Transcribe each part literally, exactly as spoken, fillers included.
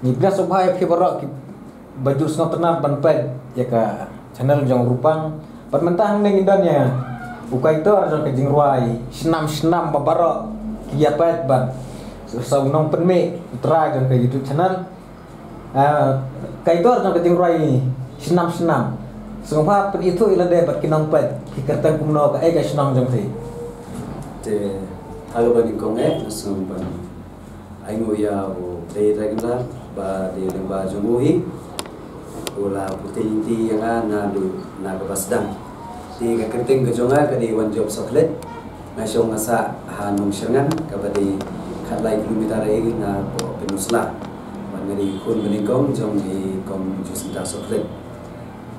Ngi pdiang sngewbha ïa phi baroh ki ba ju sngewtynnat ban peit ïa ka channel jong Rupang. Bad mynta hangne ngi don ïa u kaitor jong ka jingrwai shnam shnam ba baroh ki ïa peit bad sa u nongpynmih u trai jong ka YouTube channel. Ah, kaitor jong ka jingrwai shnam shnam. Sngewbha pynithuh ïa lade bad ki nongpeit ki kyrteng kumno, kaei ka shnong jong phi? Te ha kaba nyngkong eh nga sngewbha ai nguh ïa U Blei Trai ba dei lyngba jong u hi u la pynthikna ïa nga naduh na kaba sdang. Te ka kyrteng ka jong nga ka dei Wanjop Sohkhlet. Nga shong nga sah ha Nongshyrngan kaba dei khatlai kilometer eh na poh Pynursla. Bad nga dei khun ba nyngkong jong i Kong Jacinta Sohkhlet.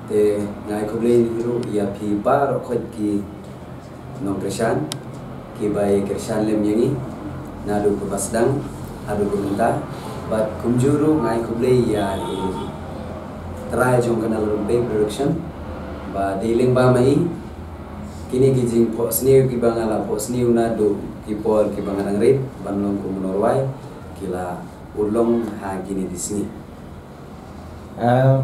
Te nga ai khublei ruh ïa phi baroh khoit ki nongkyrshan kiba ïa kyrshan lem ïa ngi naduh kaba sdang haduh kaba mynta. Bad kumjuh ruh nga ai khublei ïa i trai jong ka Nalor Bay Production ba dei lyngba ma i kine ki jingphohsniew kiba nga la phohsniew naduh ki por kiba nga dang rit ban long kum u nongrwai ki la urlong ha kine ki sngi. Eh,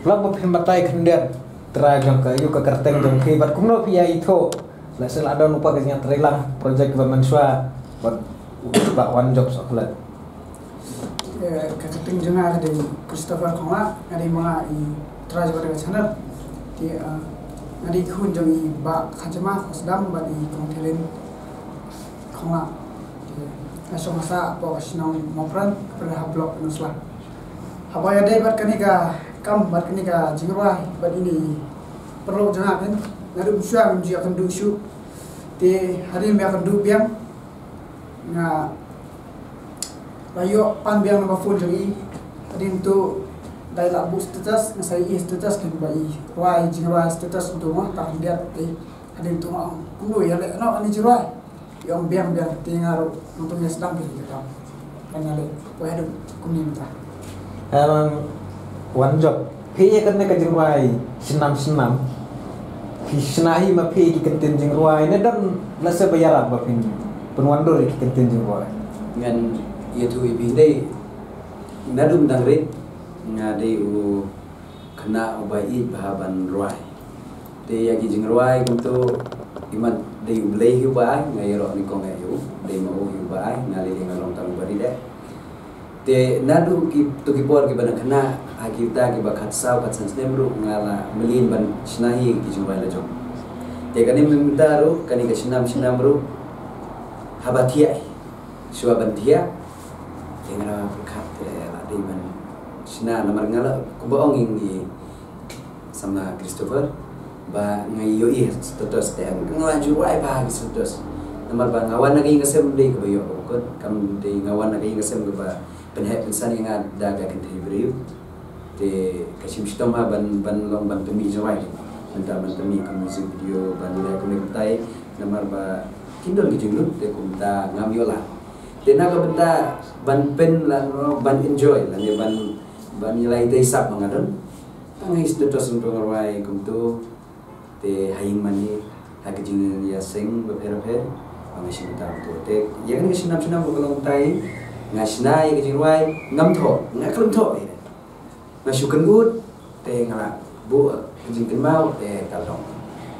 Plak ba phin batai khyndiat trai jong ka, ïa ka kyrteng jong phi bad kumno phi ïa ithuh. Lehse la don u pa ka jingïatreilang project ba mynshuwa bad u Bah Wanjop Sohkhlet. Eh, ka kyrteng jong nga ka dei Christopher Khonglah, nga dei ma nga i trai jong ka channel. Te, eh, nga dei khun jong i Bah Khajama Khosdam bad i Kong Thelen Khonglah. Te nga shong nga sah hapoh ka shnong Mawphran, ka Pyrthei ha Block Pynursla. Haba ïadei bad kane ka kam bad kane ka jingrwai bad ine i paralok jong nga, kan, naduh mynshuwa ngam ju ïakynduh shuh. Te hadien ba ïakynduh biang nga la ïoh pan biang number phone jong i. Hadien to dei la buh status, nga sa ïohi status, kan, ba i rwai jingrwai status to, nga ta khyndiat te. Hadien to nga ong kumno ïa leh noh kane jingrwai. I ong biang biang te nga ruh nangta nga sdang biang biang. Kan nga leh poi haduh kumne mynta. Em, Wanjop, phi ïa kane ka jingrwai shnam shnam phi shna hi ma phi ki kyntien jingrwai ne don lehse ba ïarap ba phin pynwandur ïa ki kyntien jingrwai? Ngan ïathuh ïa phi, dei naduh mynta rit nga dei u khynnah uba ïeit bha ban rwai. Te ïa ki jingrwai kumto, imat dei U Blei hi uba ai, nga ïaroh nyngkong eh ïa u, dei ma u hi uba ai, nga lei lei nga long tang uba ri deh. Te naduh ki, to ki por kiba dang khynnah, ha kita kiba khatsaw khatsan snem ruh nga la mlien ban shna hi ki jingrwai la jong. Te kane mynta ruh, kane ka shnam shnam ruh, haba thiah hi, shuwa ban thiah, te nga la pyrkhat te la dei ban shna, namar nga la kumba ong ïa ngi samla Christopher ba nga ïohi status te nga la ju rwai bha ki status. Namar ba nga wan na ka ïing ka sem dei kaba ïoh ka kot, kam dei nga wan na ka ïing ka sem kaba pynheh pynsan ïa nga da ka kynthei briew. Te ka shim shitom ha ban, ban long ban pynmih jingrwai. Mynta ban pynmih ka music video ban leh kumne kumtai. Namar ba kin don ki jinglut te kumta ngam ïoh lad. Te na ka bynta ban pyn la, ban enjoy lane ban, ban ïalai te sap ba nga don. Tang ïa status ngan rwai kumto. Te ha ïing mane, ha ka jingïaseng bapher bapher, ba nga shim ta kumto. Te ïa kane ka shnam shnam ba ka long tai, nga shna ïa ka jingrwai, ngam thoh, nga khlem thoh ïa. Nga shu kynud, te nga la buh ka jingkynmaw, te ka long.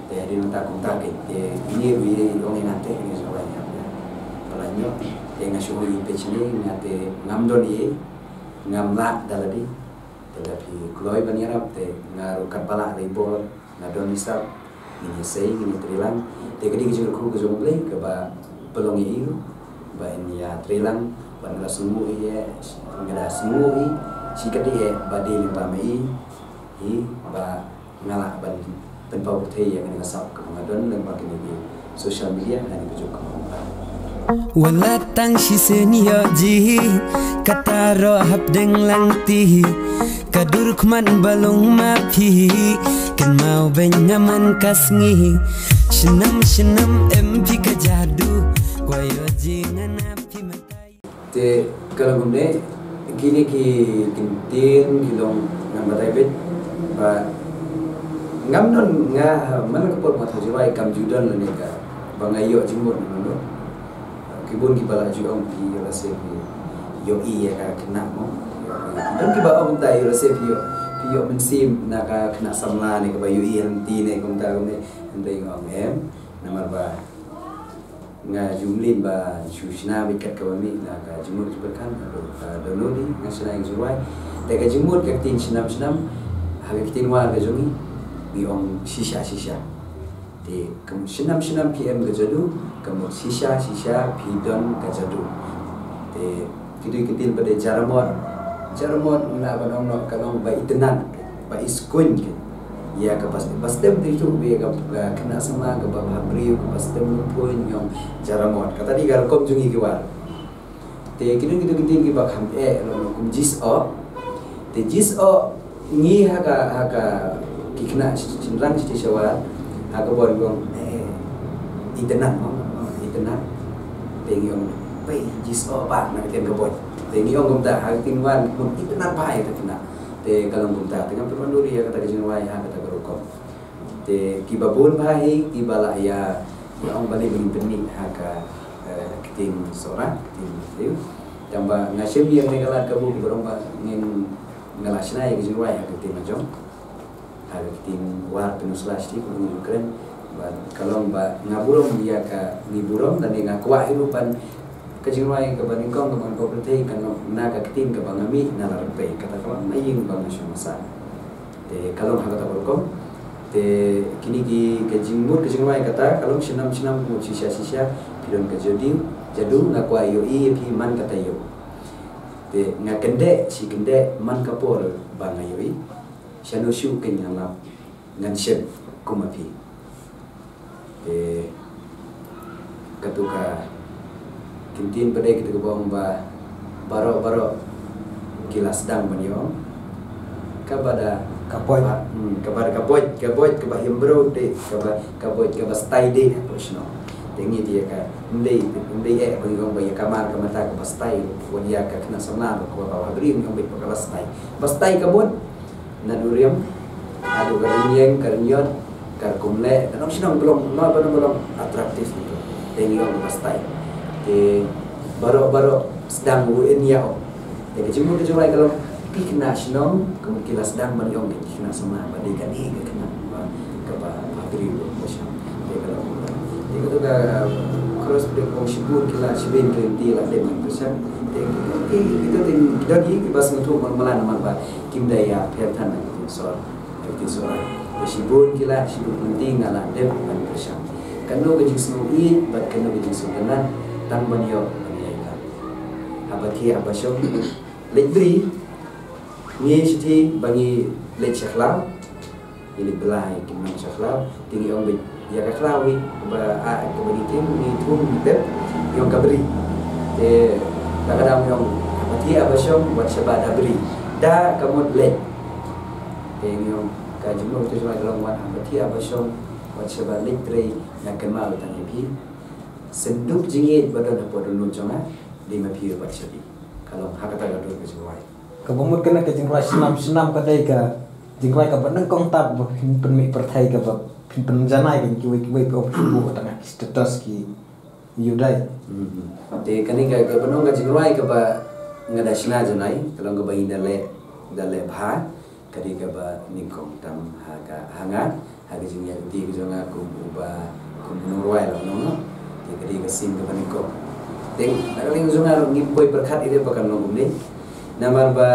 Te hadien nangta kumta keiñ, te ine ruh i ong ïa nga te kane ka jingrwai ïa nga. Ka la ñiah, te nga shu ong ïa i peit shane, nga te ngam don ei, ngam lah da lade. Te lada phi kloi ban ïarap te nga ruh katba lah dei bor, nga don i sap, ngin ïasei, ngin ïatreilang. Te ka dei ka jingkyrkhu ka jong U Blei kaba pynlong ïa i ruh ba in ïatreilang, bad nga da sngewnguh ïa, nga da sngewnguh ïa, shi katdei ïa ba dei lyngba ma i, i ba nga lah ban pynpaw pyrthei ïa kane ka sap kaba nga don lyngba kine ki social media, kane ka juk kaba nga don. Wat la tang shisien ïoh jingkata ruh hapdeng langti, ka dur khmat ba long ma phi, kynmaw beiñ nga man ka sngi. Shnam shnam em phi ka jadu, kwah ïoh jingngeit na phi mynta. Te ka long kumne, kine ki kyntien ki long ngan batai beit ba ngam don, nga man ka por nga thoh jingrwai kam ju don lane kaba nga ïoh jingmut na nongdon. Ki bun kiba la ju ong phi ïoh lehse phi ïohi ïa ka khynnah mo, Don kiba ong kumta, ïoh lehse phi ïoh, phi ïoh mynsiem na ka khynnah samla ne kaba ïohi ha lynti ne kumta kumne. Hynrei nga ong em, namar ba nga ju mlien ba shu shna beit kat kaba mih na ka jingmut jingpyrkhat, ka dohnud hi nga shna ïa ka jingrwai. Te ka jingmut ka ktien shnam shnam, ha ka ktien War ka jong ngi, ngi ong shisha shisha. Te ka mut shnam shnam phi em ka jadu, ka mut shisha shisha phi don ka jadu. Te kito ki ktien pat de jaramot. Jaramot nga lah ban ong noh ka long ba itynnad, ba iskuin ka. Ïa kaba, ba stem te tu ïa ka, ka khynnah samla kaba bhabriew, kaba stem lum phuin, ngi ong jaramot. Kata dei ka rukom jong ngi ki War. Te ki don kito ki ktien kiba kham eh, long kum jisoh. Te jisoh ngi ha ka, ha ka ki khynnah shi-, shynrang shi sha War, ha ka Bor ngi ong, eh, itynnad mo, itynnad. Te ngi ong, pei jisoh ba na ka ktien ka Bor. Te ngi ong kumta ha ka ktien War, kum itynnad ba ïa ka khynnah. Te ka long kumta, te ngam pynwandur ïa kata ka jingrwai ha kata ka rukom. Te kiba bun bha hi kiba lah ïa, ïa ong balei ba ngin pynmih ha ka, eh, ktien Sohra, ktien Briew. Tangba nga shem ïa kane ka lad kabu kiba ong ba ngin, nga lah shna ïa ka jingrwai ha ka ktien la jong, ha ka ktien War Peninsula shatei, kumba ngi ju kren. Bad ka long ba nga burom ïa ka, ngi burom, lane nga kwah hi ruh ban ka jingrwai kaba nyngkong kaba ngan pynpaw pyrthei kan long na ka ktien kaba nga mih na la rympei, kata ka long na ïing ba nga shong nga sah. Te ka long ha kata ka rukom. Te kine ki, ka jingmut ka jingrwai kata ka long shnam shnam ka mut shisha shisha phi don ka jadu, jadu nga kwah ïohi ïa phi man ka taïew. Te nga kyndeh shi kyndeh man ka por ba nga ïohi. Shano shuh kein ngan lap, ngan shem kum ma phi. Te kato ka ktien pat de kita kiba ong ba baroh baroh ki la sdang ban ïoh. Kaba da ka poi, ba, hmm, kaba da ka poi, ka poi kaba him bro de, kaba, ka poi kaba stai de, ha poi shnong. Te ngi te ïa ka, ym dei, ym dei eh ba ngi ong ba ïa ka mar ka mata kaba stai, wat ïa ka khynnah samla ba kaba, ba bri ngi ong ba kaba stai. Ba stai ka mut, naduh riam haduh ka rynïeng, ka rynïot, ka rukom leh, ka nongshong ba long, ba long, ba long attractive gitu. Te ngi ong ba stai. Te baroh baroh sdang u in ïa u. Te ka jingmut ka jingrwai ka long, ki khynnah shnong ka mut ki la sdang ban ong ki khynnah samla ba dei kane ka khynnah ba, kaba, ba bri ba shong. Te ka long, te kato ka chorus ba dei ka ong shibun ki la, shibun ki lynti la dep ban pyrshang. Te ki, ki, kita te ki don ki, kiba sngewthuh ban mlan namar ba kim da ïa pher than na ka ktien Sohra. Ka ktien Sohra. Te shibun ki la, shibun ki lynti nga la dep ban pyrshang. Kano ka jingsngew ïeit bad kano ka jingsngew tynnad, tang ban ïoh ban ïaid lang. Haba thiah haba shong, leit bri, ngi shithi ba ngi leit sha khlaw. Ngi leit blai, kim nang sha khlaw, te ngi ong beit ïa ka khlaw hi, kaba, ah, kaba ngi tim, ngi thum, ngi tep, ngi ong ka bri. Te, ta ka daw ngi ong, haba thiah haba shong, wat shaba da bri. Da ka mut leit. Te ngi ong, ka jingmut ka jingmut ka long wat, haba thiah haba shong, wat shaba leit trei, nga kynmaw tang ïa phi. Synduk jingïeit ba don hapoh dohnud jong nga, dei ma phi bad shabi. Ka long ha kata ka dur ka jingwai. Kaba mut kane ka jingrwai shnam shnam ka dei ka jingrwai kaba nyngkong tap ba phin pynmih pyrthei kaba phin pynjanai ka kiwei kiwei phi ong phi buh tang ha ki status ki ïa u dei. Mhm. Te kane ka, kaba nyngkong ka jingrwai kaba nga da shna janai, ka long kaba ïa da leh, da leh bha, ka dei kaba nyngkong tam ha ka, ha nga, ha ka jingïaid lynti ka jong nga kum uba, kum u nongrwai la u nong, te ka dei ka sien kaba nyngkong. Te na ka liang jong nga ruh ngim poi pyrkhat ïa ba kan long kumne. Namar ba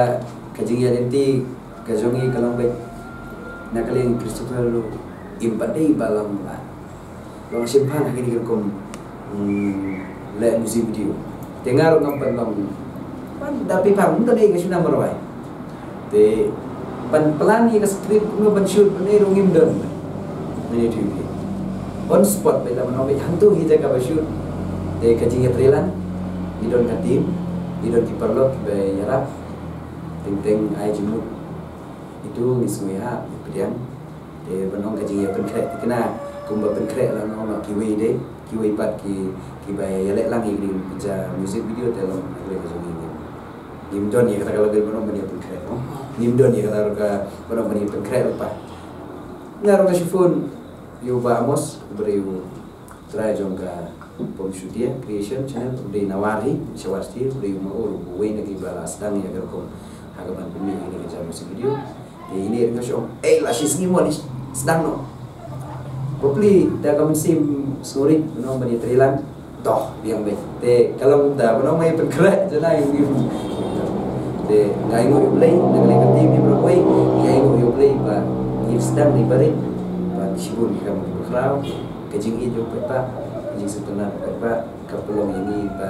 ka jingïaid lynti ka jong ngi ka long beit na ka liang Christopher ruh im pat dei ba long ba long shemphang ha kine ki rukom, hmm, leh music video. Te nga ruh ngam pat long, ban da phi pang, ym don ei ka shu nang marwai. Te ban plan ïa ka script kumno ban shoot, ban ei ruh ngim don. Ngi ïa on spot beit, la ban ong beit hangto hi jaka ba shoot. Te ka jingïatreilang, ngi don ka team, ngi don ki paralok kiba ïarap. Teng teng ai jingmut. Itu ngi sngewbha ïa pdiang. Te ban ong ka jingïapynkhreh thikna, kumba pynkhreh la ong noh kiwei de, kiwei pat ki, kiba ïaleh lang ïa kine ki ja music video te long ha kane ka jong ngi. Ngim don ïa kata ka lad ban ong ban ïapynkhreh, no? Ngim don ïa kata ka ban ong ban ïapynkhreh lypa. Nga ruh nga shu phone ïa u Bah Amos, u briew trai jong ka Pom Shutia Creation Channel, u dei na War hi, sha War Shutia, u dei u ma ur, uwei na kiba la sdang ïa ka rukom Ha ka ban pynmih ïa kane ka jam music video. Te ine nga shu ong, "Eh, la shi sngi mo, sdang noh." Bapli da ka mynsiem sngewrit, no, ban ïatrei lang. Toh, biang beit. Te ka long da, ban ong mai pynkhreh, jana ïa ngi. Te nga ainguh ïa U Blei, na ka liang ka team hi baroh kawei, nga ainguh ïa U Blei ba ngi sdang ni barit. Ba shibun ki kam ki bakhraw, ka jingïeit jong u paidbah, ka jingsngewtynnat u paidbah, ka pynlong ïa ngi ba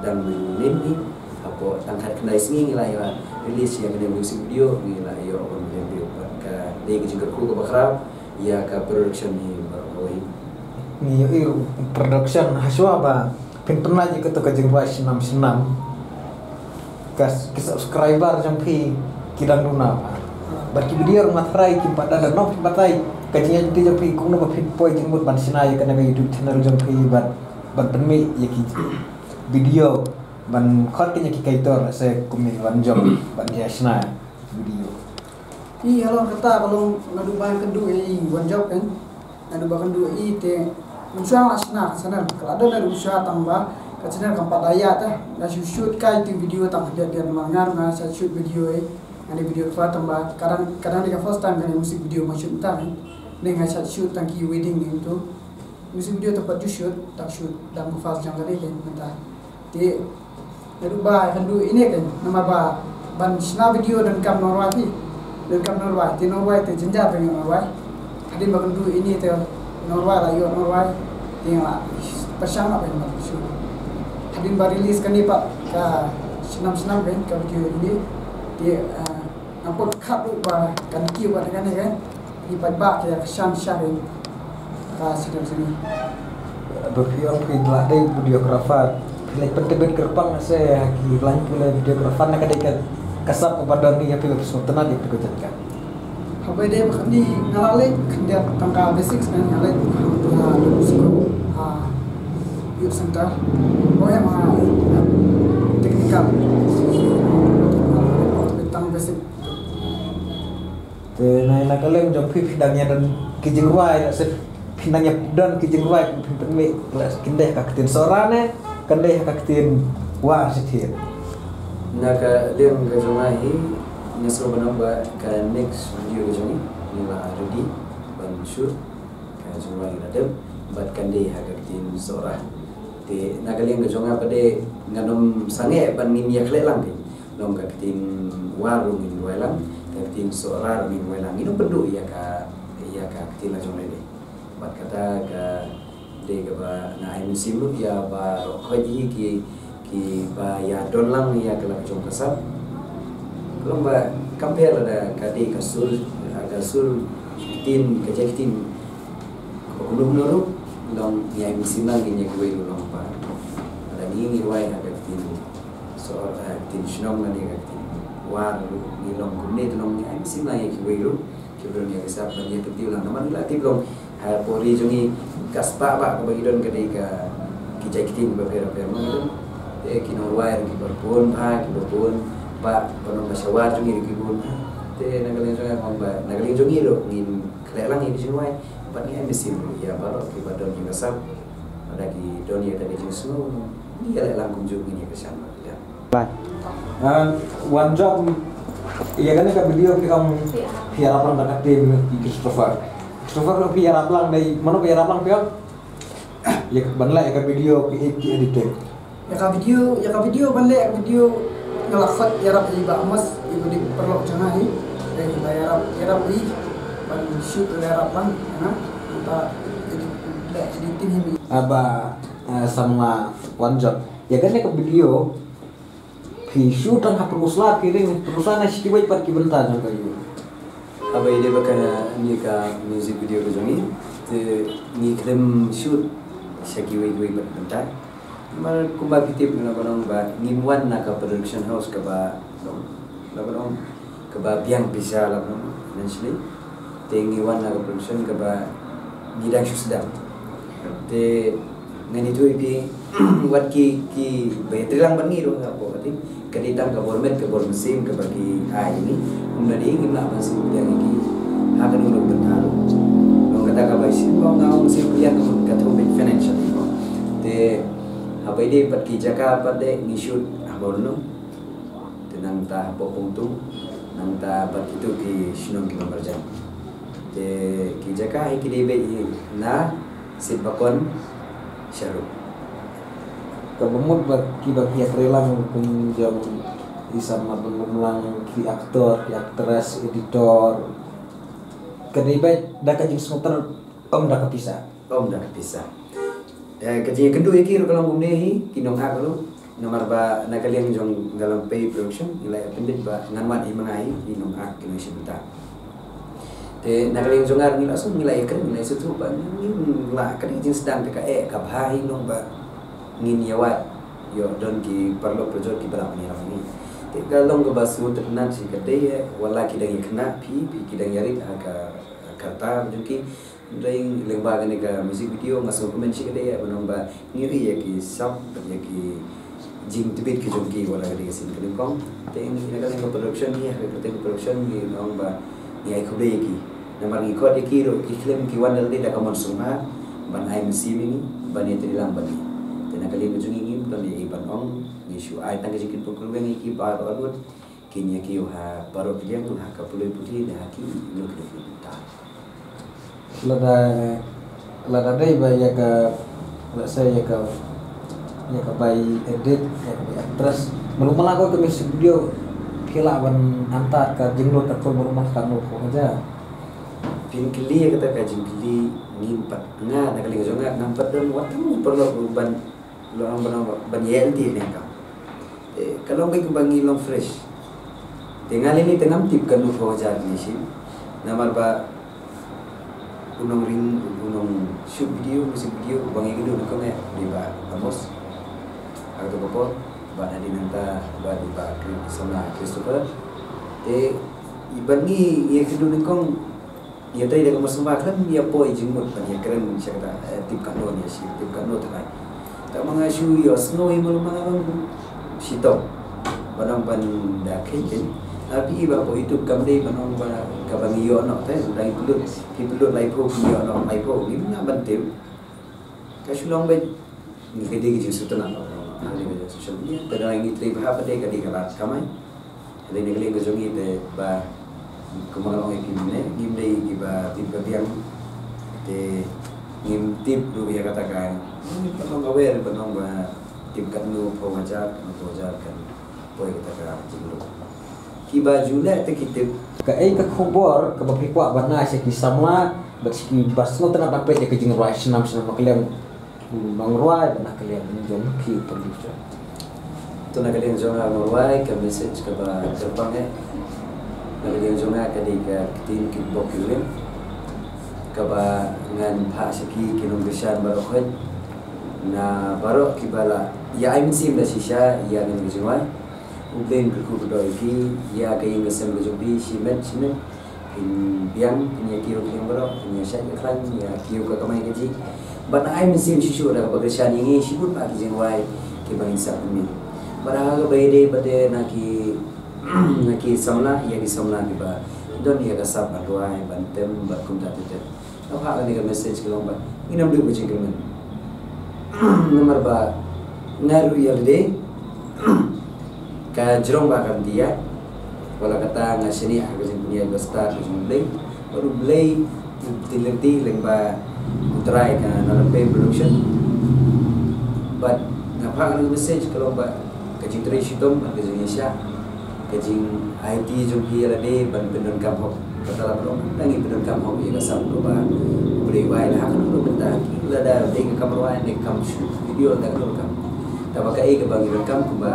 dang mynnin hi. Hapoh tang khatkhyndai sngi ngi la ïa release ïa kane music video, ngi la ïoh one million view. Bad ka dei ka jingkyrkhu kaba khraw ïa ka production hi baroh kawei. Ngi ïohi production, hashwa ba phin pynlait ïa kato ka jingrwai snem snem, ka s-, ki subscriber jong phi ki dang duna ba. Bad ki video ruh nga tharai kim pat da da noh, kim pat da, ka jingïaid lynti jong phi kumno ba phin poi jingmut ban shna ïa kane ka YouTube channel jong phi bad ban pynmih ïa ki video ban khot kine ki kaitor, se kumne Wanjop ban ïa shna video. I halor kata ka long, naduh ba kynduh ïa i Wanjop kan, naduh ba kynduh ïa i te mynshuwa la shna ka channel, ka la don naduh mynshuwa, tang ba ka channel kam pat da ïa ta. Nga shu shoot kai tu video tang, dia dia mar nga nga shu shoot video, eh, ani video ka, tang ba kadang kadang ni ka first time kane music video ma shoot tang, eh. Ni nga shu shoot tang ki wedding ni tu. Music video te pat ju shoot, tang shoot dang ka first jong ka dei kan mynta. Te naduh ba kynduh ine kan, namar ba ban shna video donkam nongrwai hi. Donkam nongrwai, te nongrwai te jynjar ban ïoh nongrwai. Hadien ba kynduh ine te nongrwai la ïoh nongrwai. Te nga pyrshang na ban ban shoot. Hadien ba release kane pat ka snem snem kan ka video ine. Te, ah, Nga kwah khat ruh ba kan kiew bad kane kan. Ngi paidbah ki ïa kyrshan sha ri ka sdang sini. Ba phi ong phi la dei videographer, phi leit pyntbit kyrpang se ha ki lain pule videographer, na ka dei ka, ka sap kaba don ïa phi, ba phi sngewtynnat ïa phi ka jait ka. Haba dei ba kane nga la leit khyndiat tang ka basics kan, nga leit ha, ha, ha, youth center. Oh ya, ma, technical. Tang basic. Te na, na ka liang jong phi, phi dang ïa don ki jingrwai, lehse phi dang ïa don ki jingrwai, phi pynmih, lehse kin dei ha ka ktien Sohra ne kin dei ha ka ktien War shisha? Na ka liang ka jong nga hi, nga sngew ban ong ba ka next video ka jong ngi, ngi la ready ban shoot. Ka jingrwai ngi la dep, bad kan dei ha ka ktien Sohra. Te na ka liang ka jong nga pat de ngan ym sangeh ban ngin ïa khleh lang ki. Long ka ktien War ruh ngin rwai lang, ka ktien Sohra ruh ngin rwai lang. Ngin ym pynduh ïa ka, ïa ka ktien la jong lei lei. Bad kata ka dei kaba nga ai mynsiem ruh ïa baroh khoit hi ki, kiba ïa don lang ïa ka la ka jong ka sap. Long ba compare lada ka dei ka sur, ka sur ktien, ka jait ktien kaba kumno kumno ruh, long ngi ai mynsiem lang ïa kiwei ruh long ba. Lada ngi ngi rwai ha ka ktien Sohra, ha ka ktien shnong lane ka ktien War ruh ngi long kumne, te long ngi ai mynsiem lang ïa kiwei ruh. Ki briew ngi ïa ka sap ban ïa kyntiew lang namar ngi la tip long ha pori jong ngi ka spah ba kaba ngi don ka dei ka ki jait ktien bapher bapher ma ngi don. Te ki nongrwai ruh kiba bun bha, kiba bun bha, ba nong ba shawar jong ngi ruh ki bun bha. Te na ka liang jong ngi ong ba na ka liang jong ngi ruh ngin khleh lang ïa ki jingrwai bad ngi ai mynsiem ruh ïa baroh kiba don ïa ka sap. Lada ki don ïa ka jingsngew, ngi ïa leh lang kumjuh, ngin ïa kyrshan bad ïa. Bye. Ah, Wanjop, ïa kane ka video ki ong phi ïarap lang da ka team i Christopher. Christopher, phi ïarap lang dei, mano phi ïarap lang phi ong? Ïa ban leh ïa ka video ki, ki editing. Ïa ka video, ïa ka video ban leh ïa ka video nga la khot ïarap i Bah Amos, i ba dei paralok jong nga hi. Dei la ïarap, ïarap i ban shoot la ïarap lang, ha. Ba edit, leh editing hi. Ah, Bah, ah, Samla Wanjop. Ïa kane ka video phi shoot tang ha Pynursla, phi ring Pynursla ne sha kiwei pat ki bynta jong ka ïing? Haba ïadei bad kane ka music video ka jong ngi, te ngi khlem shoot sha kiwei kiwei pat ki bynta. Namar kumba phi tip, ngi la ban ong ba ngim wan na ka production house kaba long, la ban ong kaba biang pisa, la ban ong, financially. Te ngi wan na ka production kaba ngi dang shu sdang. Te ngan ïathuh ïa phi, wat ki, kiba ïatrei lang bad ngi ruh hapoh ka team, ka dei tang ka bor met ka bor mynsiem kaba ki ai ïa ngi. Kumta dei ngim lah ban sngewpdiang ïa ki ha kano kano ka bynta ruh. Long kata kaba sngewpdiang, ka sngewpdiang ka mut ka thoh beit financial. Te haba ïadei bad ki jaka pat de ngi shoot ha Bawlung. Te nang Nangta hapoh Pongtung, nangta bad kito ki shnong kiba marjan. Te ki jaka hi ki dei beit hi na Sitbakon Shahrukh. Kaba mut ba kiba ki ïatreilang kum jong i Samla Banbumlang, ki actor, ki actress, editor. Ka dei beit da ka jingsngewtynnat, ym da ka pisa. Ym da ka pisa. Eh, ka jingïakynduh ïa ki ruh ka long kumne hi, ki nongak ruh. Namar ba na ka liang jong Galam Pei Production, ngi la ïa pyndit ba ngan wad ïa ma nga hi, ki nongak ki nongshim bynta. Te na ka liang jong nga ruh ngi la sngew, ngi la ïakren, ngi la ïa sngewthuh ba ngi la, ka dei jingsdang te ka eh, ka bha hi long ba ngin ïa wad ïoh don ki paralok parajor kiba lah ban ïarap ïa ngi. Te ka long kaba sngewtynnat shi ka dei, eh, wat la ki dang ïa khynnah phi, phi ki dang ïarit ha ka, ha ka rta jong ki. Hynrei lyngba kane ka music video nga sngewkmen shi ka dei, eh, ban ong ba ngi ïohi ïa ki sap bad ïa ki jingtbit ki jong ki wat la ka dei ka sien ka nyngkong. Te ngi na ka liang ka production, ngi ha ka kyrteng production ngi ong ba ngi ai khublei ïa ki. Namar ngi khot ïa ki ruh, ki khlem ki wan da lade da ka mon sngewbha ban ai mynsiem ïa ngi, ban ïatreilang bad ngi. Te na ka liang ka jong ngi ngim don ei ei ban ong, ngi shu ai tang ka jingkyrpad kyrweng ïa ki baroh arngut, kin ïa kiew ha baroh ki liang, ha ka pule puthi ne ha ki ïing ki dkhot. Lada, lada dei ba ïa ka, let's say, ïa ka, ïa ka bai edit, ïa ka bai actress, malu mala ko ka music video, phi lah ban antad ka jinglut ka kol malu mala ka no ko aja. Phin kylli ïa kata ka jingkylli, ngim pat, nga na ka liang jong nga ngam pat don wat tang paralok ruh ban long ban, ban ïa lynti ne ka. Eh, ka long kai kumba ngi long fresh. Te nga lei lei te ngam tip katno phew hajar ki ngi shim. Namar ba u nongring, u nongshoot video, music video, ba ngi kynduh nyngkong eh, dei Bah Amos. Ha kato ka por, bad hadien nangta, bad dei Bah Chris, Samla Christopher. Te, i bad ngi, ïa kynduh nyngkong, ïa trei da ka mon sngewbha khlem ïa poi jingmut ban ïa kren sha kata, eh, tip katno ne shi, tip katno tharai. Tang ma nga shu ïohsngew ïa malu mala ban shitom. Ban ong ban da khein khein. Phi i ba hapoh YouTube kam dei ban ong ba kaba ngi ïoh noh te, dang pynlut, phi pynlut laiphew, phi ïoh noh laiphew, ngim lah ban tip. Ka shu long beit, ngi ka dei ka jingsngewtynnat ha ka social media. Te da ngi trei bha pat de ka dei ka lad kamai. Ka dei na ka liang ka jong ngi te ba kumba nga la ong ïa phi mynne, ngim dei kiba tip ba biang. Te ngim tip ruh ïa kata ka, ngim pat long aware ban ong ba tip katno phew hajar, katno phew hajar kan poi kata ka jinglut. Kiba ju leh te ki tip. Kaei ka khubor kaba phi kwah ban ai sha ki samla bad sha kiba sngewtynnat ban peit ïa ka jingrwai shnam shnam na ka liang u nongrwai bad na ka liang jong ki producer? To na ka liang jong nga nongrwai, ka message kaba kyrpang eh na ka liang jong nga ka dei ka ktien ki bok ki lem kaba ngan phah sha ki, ki nongkyrshan baroh khoit. Na baroh kiba la ïa ai mynsiem da shisha ïa kane ka jingrwai. U Blei un kyrkhu kyrdoh ïa phi, ïa ka ïing ka sem ka jong phi, shimet shimet phin biang, phin ïa kiew ka liang baroh, phin ïa shait ïa khlaiñ, ïa kiew ka kamai kajih. Bad na ai mynsiem shuh shuh da kaba kyrshan ïa ngi, shibun bah ki jingrwai kiba ngin sah pynmih. Bad ha kaba ïadei bad na ki, na ki samla, ïa ki samla kiba don ïa ka sap ban rwai, ban tem, bad kumta ter ter. Nga phah kane ka message ka long ba ngin ym duh ka jingkyrmen. Namar ba nga ruh ïa lade ka jrong ba ka lynti ïa. Wat la kata nga shaniah ha ka jingpynïaid ba stad ka jong U Blei. Bad U Blei u tin lynti lyngba U Trai ka Nalapei Production. Bad nga phah kane ka message ka long ba ka jingtrei shitom bad ka jingïaishah, ka jingaiti jong phi ïa lade ban pyndonkam hok. Kata la ba long, nang ïa pyndonkam hok ïa ka sap ruh ba U Blei u ai la ha kano kano ka bynta, lada dei ka kam rwai ne ka kam shoot video, lada kano ka kam. Tangba kaei kaba ngi donkam kumba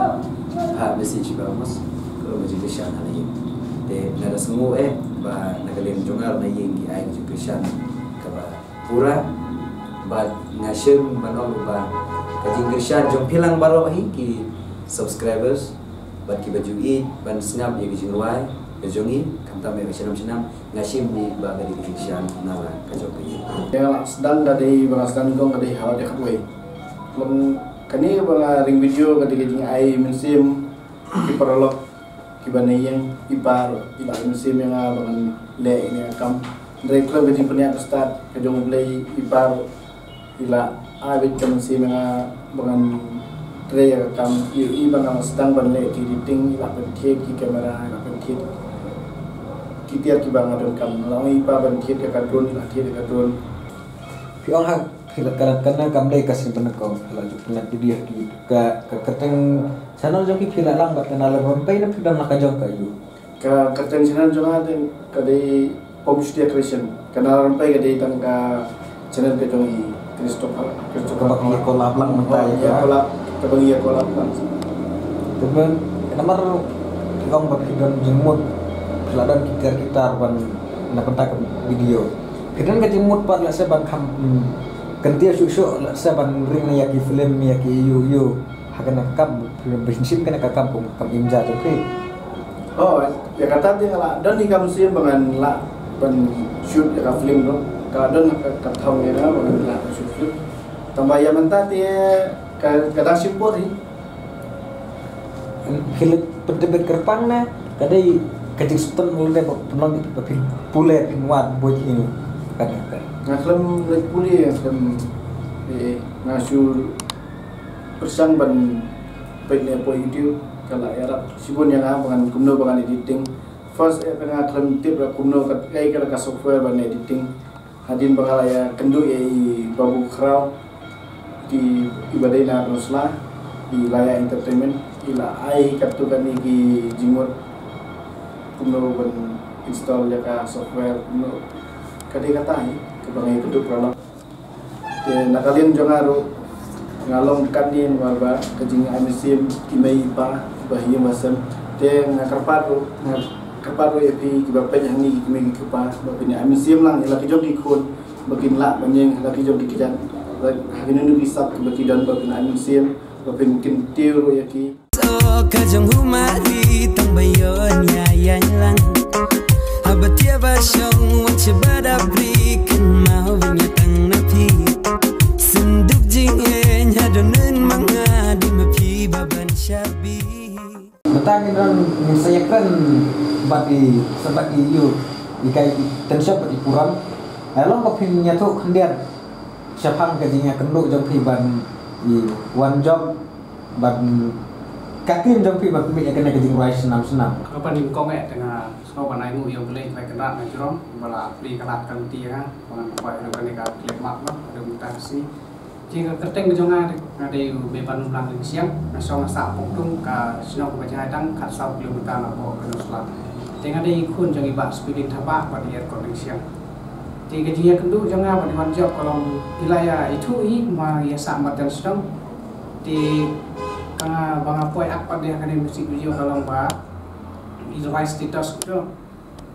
ha message ba mos, ka long ka jingkyrshan ha la ïing. Te nga da sngew eh ba na ka liang jong nga na ïing ki ai ka jingkyrshan kaba pura. Bad nga shem ban ong ba ka jingkyrshan jong phi lang baroh hi ki subscribers bad kiba ju ïeit ban sngap ïa ka jingrwai ka jong ngi, khamtam ïa ka shnong shnong, nga shem hi ba ka dei ka jingkyrshan na la ka jong ka ïing. Ïa nga la sdang ka dei ba nga sdang nyngkong ka dei ha la dei khatwei. Long kane ba nga ring video ka dei ka jingai mynsiem ki paralok kiba na ïing, i par, i la ai mynsiem ïa nga ba ngan leh ïa kane ka kam. Hynrei khlem ka jingpynïaid ba stad ka jong U Blei, i par, i la ai beit ka mynsiem ïa nga ba ngan Trei ïa ka kam, ïohi ba nga sdang ban leh ki editing, i la pynthied ki camera, i la pynthied ki tiar kiba nga donkam, la ong i pa ban thied ïa ka drone, i la thied ïa ka drone. Phi ong ha, phi la ka, kane kam dei ka sien ba nyngkong, phi la ju pynngat video ha ki, ka, ka kyrteng channel jong phi, phi la lang bad ka Nalor Rympei ne phi don la ka jong ka ïu? Ka kyrteng channel jong nga te ka dei Pom Shutia Creation. Ka Nalor Rympei ka dei tang ka channel ka jong i Christopher, Christopher. Kaba ki collab lang mynta ïa ka. Collab, kaba ngi ïa collab lang. Te mynta namar ki ong ba phi don jingmut, phi la don ki tiar ki tar ban na bynta ka video. Phi don ka jingmut pat lehse ban kham, hmm, kyntiew shuh shuh lehse ban ring ïa ki film, ïa ki ïu ïu. Ha kane ka kam, phi ba shim kane ka kam kum kam im ja jong phi. Oh, ïa kata te nga la don ïa ka mynsiem ba ngan lah ban shoot ïa ka film ruh. Ka la don ka, ka thong ïa nga ba ngan lah ban shoot film. Tangba ïa mynta te ka, ka dang shim por hi. Phi leit pyntbit kyrpang ne ka dei ka jingsngewthuh lade ba pynlong ba phin pule phin wad buit ïa kane ka. Nga khlem leit pule, nga khlem, eh, nga shu pyrshang ban peit ne poi YouTube, ka la ïarap shibun ïa nga ba ngan kumno ba ngan editing. First, eh, nga khlem tip ruh kumno ka, kaei ka, ka software ban editing. Hadien ba nga la ïakynduh ïa i Babu Khraw, i, iba dei na Pynursla, i Laya Entertainment, i la ai katto katne ki jingmut kumno ban install ïa ka software, kumno, ka dei kata hi kaba nga ïakynduh paralok. Te na ka liang jong nga ruh nga long katne namar ba ka jingai mynsiem i mei i pa, ba ha ïing ba sem. Te nga kyrpad ruh, nga kyrpad ruh ïa phi kiba peit hangne ki kmie ki kpa ba phin ai mynsiem lang ïa la ki jong ki khun ba kin lah ban ïeng ha la ki jong ki kjat, ha kino kino ki sap kiba ki don ba phin ai mynsiem ba phin kyntiew ruh ïa ki. To ka jong u Mari tang ba ïoh ïa ïa lang. Haba tiap ba shong wan sha ba da bri kan mau wan ïa tang na phi. Synduk jingeh ïa don nen ma nga di ma phi ba ban shabi. Mynta ngin don ngin sa ïakren bad i sa bad i ïu i kai i tension bad i puran. Ai long ba phin ïathuh khyndiat shaphang ka jingïakynduh jong phi ban i wan jop ban ka team jong phi ban pynbeit ïa kane ka jingrwai snem snem. Kaba nyngkong eh te nga sngewbha ban ai nguh ïa U Blei Trai Kynrad na jrong ba la plie ka lad ka lynti ïa nga ba ngan poi ha kane ka clip mark ba ha ka mynta ka sngi. Te ka kyrteng ka jong nga te nga dei u Beban Umlang Rynsiang, nga shong ha Sahpokdung, ka shnong kaba jngai tang khatsaw kilometer na Pok Pynursla. Te nga dei khun jong i Bah Speeding Thabah bad i Erkot Rynsiang. Te ka jingïakynduh jong nga bad i Wan Jop ka long i la ïa ithuh hi ma ïa sah marjan shnong. Te ka nga ba nga poi ak pat de ha kane music video ka long ba i rwai status tu.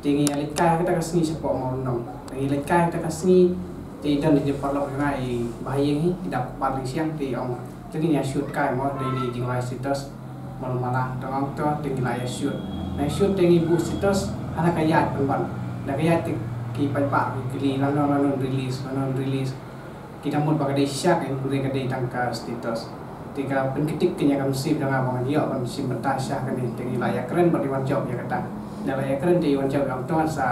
Te ngi ïa leit kai kata ka sngi shapoh Mawryndong. Te ngi leit kai kata ka sngi te i don i paralok jong nga i Bah Ïing hi i dap pat Rynsiang te i ong te ngin ïa shoot kai mo te i jingrwai status. Mawlymmala te ong to te ngi la ïa shoot. Na shoot te ngi buh status ha na ka ïaid pynban. Na ka ïaid te ki paidbah ki kylli lano lano release lano release. Ki dang mut ba ka dei shisha ka, hynrei ka dei tang ka status. Te ka pynkytip kane ka mynsiem jong nga ba ngan ïoh ban shim bynta shisha kane, te ngi la ïakren bad i Wan Jop ïa kata. Ngi la ïakren te i Wan Jop ïa ong to ngan sa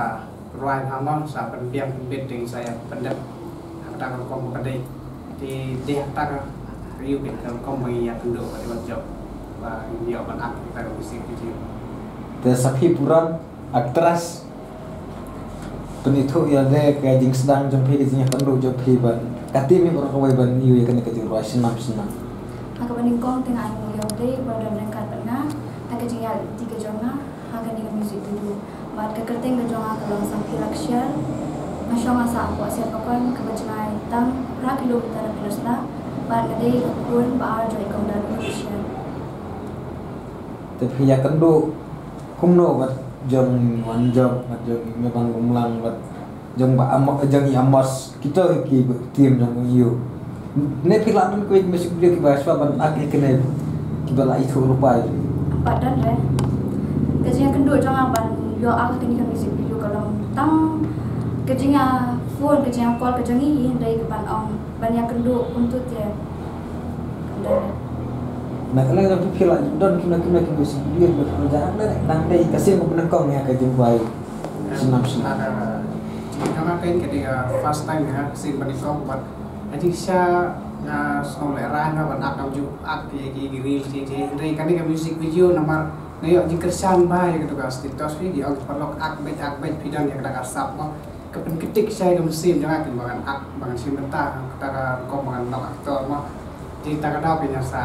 rwai bha mo, sa pynbiang pynbit te ngi sa ïa pyndep. Ha kata ka rukom ba ka dei. Te dei ha kata ka ïu bit ka rukom ba ngi ïakynduh bad i Wan Jop ba ngi ïoh ban act ïa kata ka mynsiem. Te sa phi puran actress. Pynithuh ïa lade ka jingsdang jong phi, ka jingïakynduh jong phi bad ka team baroh kawei ban ïoh ïa kane ka jingrwai snem snem. Ha kaba nyngkong te nga ai nguh ïa U Blei ba u don ryngkat bad nga ha ka jingïaid lynti ka jong nga ha kane ka music video. Bad ka kyrteng ka jong nga ka long Sangphi Rakshar. Nga shong ha Sahpok Siatpakon kaba jngai tang phra kilometer na Pynursla. Bad nga dei ka khun ba ar jong i Kong Dadu Rakshar. Te phi ïakynduh kumno bad jong Wan Jop bad jong Mebang Umlang bad jong Bah Amos, jong i Amos, kito ki team jong u. Ne phi lah ban koi music video kiba shuwa ban act ïa kine kiba la ithuh rupai. Pat don re. Ka jingïakynduh jong nga ban ïoh act kane ka music video ka long tang ka jingïa phone, ka jingïa call ka jong i, hynrei ka ban ong ban ïakynduh kumtu te. Ka don re. Na ka liang jong phi phi la don kino kino ki music video ba phi la jam ne dang dei ka sien ba pynlong ïa ka jingduwai snem snem. Ka dei ka first time ïa ka sien ba nyngkong bad ka jingshisha Nga sngew lehrain ban ak, ngam ju ak ïa ki, ki reel ki, ki. Hynrei kane ka music video namar nga ïoh jingkyrshan bha ïa katu ka status phi, ki ong ki paralok ak beit, ak beit, phi don ïa kata ka sap mo. Ka pynkyntik shai ka mynsiem jong nga, kin ba ngan ak, ba ngan shim bynta kata ka rukom ba ngan long actor mo. Te ta ka daw phi, nga sa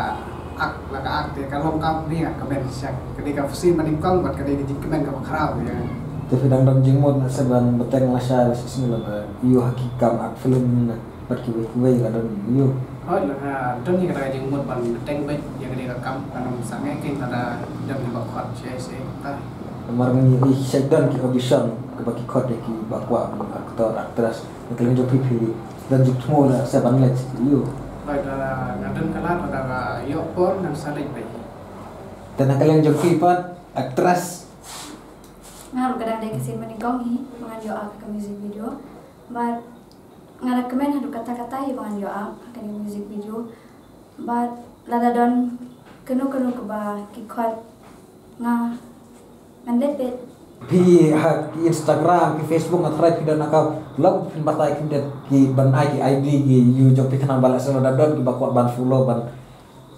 ak la ka ak, te ka long kam phi, nga kmen shai. Ka dei ka mynsiem ba nyngkong bad ka dei ka jingkmen kaba khraw ïa nga. Te phi dang don jingmut na sa ban bteng lashai la shisien lada ïoh ha ki kam ak film na bad kiwei kiwei la don ïoh? Hooid, la ka don ïa kata ka jingmut ban bteng beit ïa kane ka kam, kan ym sangeh kein lada don kiba khot shisha shisha. Namar ngi ïohi shai don ki audition kaba ki khot ïa kiba kwah ban actor, actress. Na ka liang jong phi, phi don jingthmu la sa ban leit ïoh? Hooid, la nga don ka lad, lada ka ïoh por ngan sa leit beit. Te na ka liang jong phi pat, actress? Nga ruh ka dang dei ka sien ba nyngkong hi ba ngan ïoh ak ha ka music video. Bad nga da kmen haduh katta katta hi ba ngan ïoh ak ha kane ka music video. Bad lada don kano kano kaba ki khot, nga ngan leit beit. Phi ha ki Instagram, ki Facebook, nga tharai phi don account. Lok phin batai khyndiat ki ban ai ki I D ki ïa u jong phi khnang ba lehse lada don kiba kwah ban follow, ban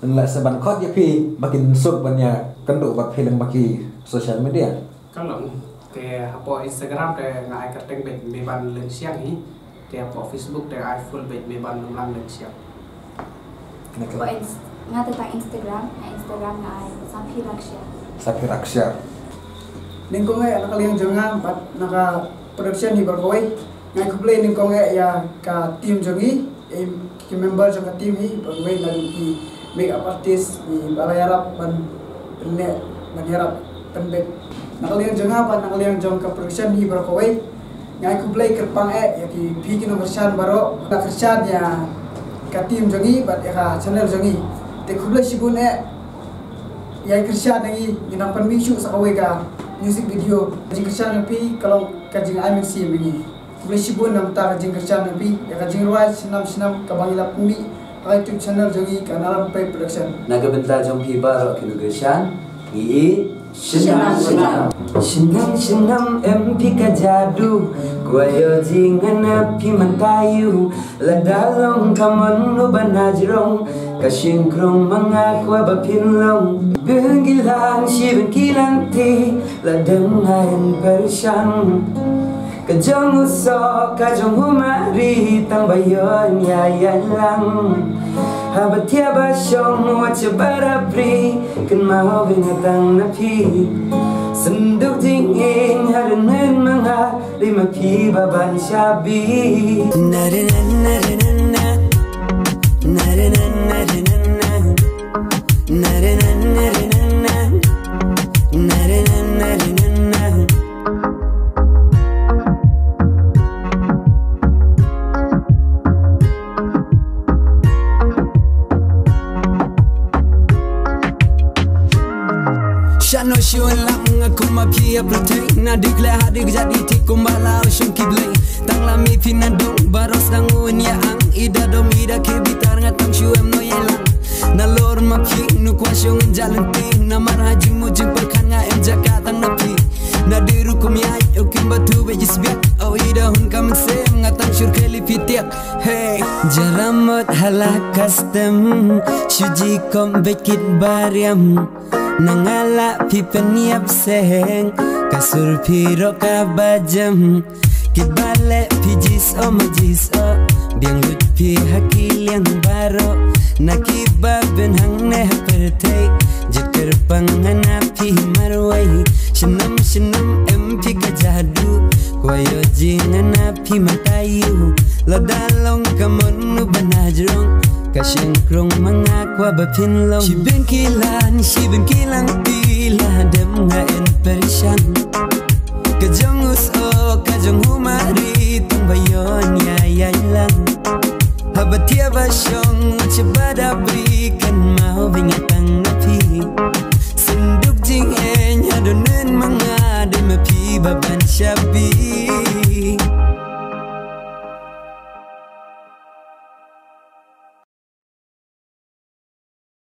lehse ban khot ïa phi ba kin suk ban ïakynduh bad phi lyngba ki social media. Ka long, te hapoh Instagram te nga ai kyrteng beit Meban Lyngsiang hi. Te hapoh Facebook te ai full beit Meban Lumlang Lyngsiang. Kane ka Hapoh Ins-, nga te tang Instagram, nga Instagram nga ai Saphi Rakshia. Saphi Rakshia. Nyngkong eh na ka liang jong nga bad na ka production hi baroh kawei. Nga ai khublei nyngkong eh ïa ka team jong ngi, eh, ki member jong ka team hi baroh kawei, naduh ki makeup artist, kiba la ïarap ban pynneh, ban ïarap pynbeit. Na ka liang jong nga bad na ka liang jong ka production hi baroh kawei, nga ai khublei kyrpang eh ïa ki, phi ki nongkyrshan baroh, la kyrshan ïa ka team jong ngi bad ïa ka channel jong ngi. Te khublei shibun eh ïa ki kyrshan ïa ngi, ngi nang pynmih shuh sa kawei ka music video. Ka jingkyrshan jong phi ka long ka jingai mynsiem ïa ngi. Khublei shibun namar ka jingkyrshan jong phi ïa ka jingrwai Shnam Shnam kaba ngi la pynmih ha ka YouTube channel jong ngi, ka Naram Pei Production. Na ka bynta jong phi baroh ki nongkyrshan, ngi ïeit. Shnam Shnam. Shnam Shnam, em phi ka jadu, kwah ïoh jingngeit na phi mynta ïa u. Lada long ka mon u ban hajrong, ka shynkrung ma nga kwah ba phin long. Bun ki lang shi bun ki lang ti, la dem nga yn pyrshang. Ka jong u soh, ka jong u mari, tang ba ïoh ïa ïa lang. Haba thiah ba shong, wat shu bada bri, kynmaw ba nga tang na phi. Synduk jingïeit, haduh mynnin ma nga, dei ma phi ba ban shabi. Na re na na re na na. Na re na na re na na. Na re na na re na na. Na re na na re na na. Shano shun lam nga kum ma phi ïa pyrthei. Na dik le ha dik jadi tik kumba la u shun ki blei. Tang la mi phi na dung baros dang un ïa ang. Ida dom ida ke bitar nga tang shu em no ïa lang. Na lor ma phi nu kwah shong en jalan ti. Namar ha jingmut jingpyrkhat nga em jaka tang na phi. Na dei rukom ïa u kim ba tu be jisbiak. Au ida hun kam sem nga tang shur keli phi tiak. Hey, jaramot hala custom, shuji kom bekit bariam. Nangala phi pynïap seng, ka sur phi roh ka bajam. Ki bale phi jis o ma jis o, biang lut phi ha ki liang baroh. Na ki ba bun hangne ha pyrthei, jit kyrpang hana phi marwei. Shnam shnam em phi ka jadu, kwah ïoh jingngeit na phi mynta ïa u. Lada long ka mon u ban hajrong, ka shynkrung ma nga kwah ba phin long. Shi bun ki lang, shi bun ki lang ti la dem nga yn pyrshang. Ka jong u soh, ka jong u mari, tang ba ïoh ïa ïa lang. Haba thiah ba shong, wat shu bada bri, kynmaw ba nga tang na phi. Synduk jingïeit, haduh mynnin ma nga, dei ma phi ba ban shabi.